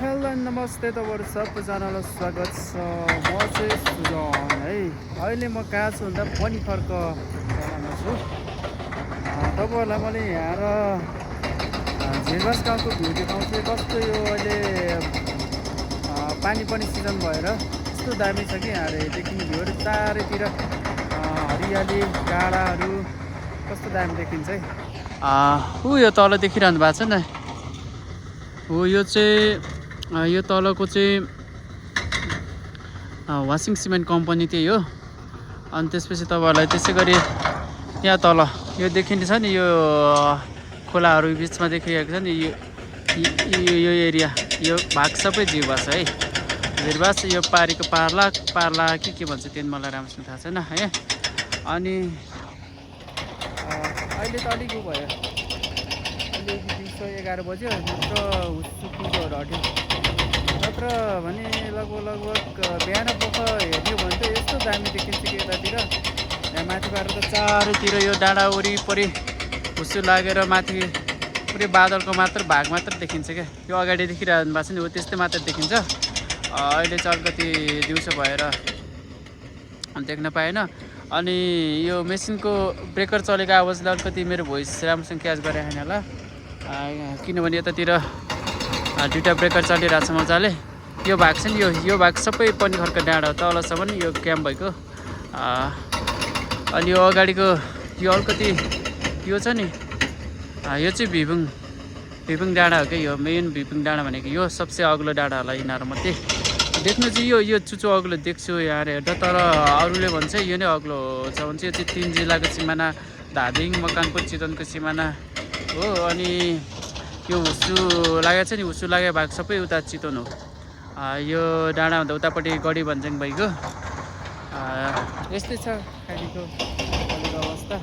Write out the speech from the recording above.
Hello नमस्ते तपाईँहरू सबैजनालाई स्वागत छ। म चाहिँ सुजन है। अहिले म कहाँ छु भन्दा पनिखर्क जग्गामा छु। तपाईँहरूलाई मैले यहाँ र झिरबास गाउँको भ्यू देखाउँछु। कस्तो यो अहिले पानी पनि सिजन भएर यस्तो दामी छ कि यहाँ देखिने भ्यूहरू चारैतिर हरियाली डाँडाहरू कस्तो दामी देखिन्छ है। यो तल देखिरहनु भएको छ नि, हो यो चाहिँ यो तलको चाहिँ वासिङ सिमेन्ट कम्पनी त्यही हो। अनि त्यसपछि तपाईँहरूलाई त्यसै गरी यहाँ तल यो देखिन्छ नि, यो खोलाहरू बिचमा देखिरहेको छ नि, यो एरिया यो भाग सबै झिरबास है। झिरबास यो पारीको पार्ला के भन्छ त्यो मलाई राम्रोसँग थाहा छैन है। अनि अहिले त अलिक उ भयो, अहिले दिउँसो 11 बज्यो, नत्र हुस्सुकुहरू हट्यो। नत्र भने लगभग बिहान पख हेर्यो भने त यस्तो दामी देखिन्छ कि यतातिर। यहाँ माथिबाट त चारैतिर यो डाँडा वरिपरि हुस्सु लागेर माथि पुरै बादलको मात्र भाग मात्र देखिन्छ क्या। यो अगाडि देखिरहनु भएको छ नि, हो त्यस्तै मात्र देखिन्छ। अहिले चाहिँ अलिकति दिउँसो भएर देख्न पाएन। अनि यो मेसिनको ब्रेकर चलेको आवाजले अलिकति मेरो भोइस राम्रोसँग क्याच गरेर छैन होला, किनभने यतातिर दुईवटा ब्रेकर चलिरहेको छ मजाले। यो भाग छ नि, यो भाग सबै पनिखर्क डाँडा तलसम्म यो क्याम्प भएको। अनि यो अगाडिको यो अलिकति यो छ नि, यो चाहिँ भिपुङ डाँडा हो क्या। यो मेन भिपुङ डाँडा भनेको यो सबसे अग्लो डाँडा होला यिनीहरू मध्ये। देख्नु चाहिँ यो चुचो अग्लो देख्छु यहाँ हेर्दा, तर अरूले भन्छ यो नै अग्लो छ भन्छ। यो चाहिँ 3 जिल्लाको सिमाना, धादिङ, मकवानपुर, चितवनको सिमाना हो। अनि यो हुस्सु लागेको छ नि, हुस्सु लागेको भाग सबै उता चितवन हो। यो डाँडाभन्दा उतापट्टि गढी भन्ज्याङ भइगयो। यस्तै छ खालीको अवस्था।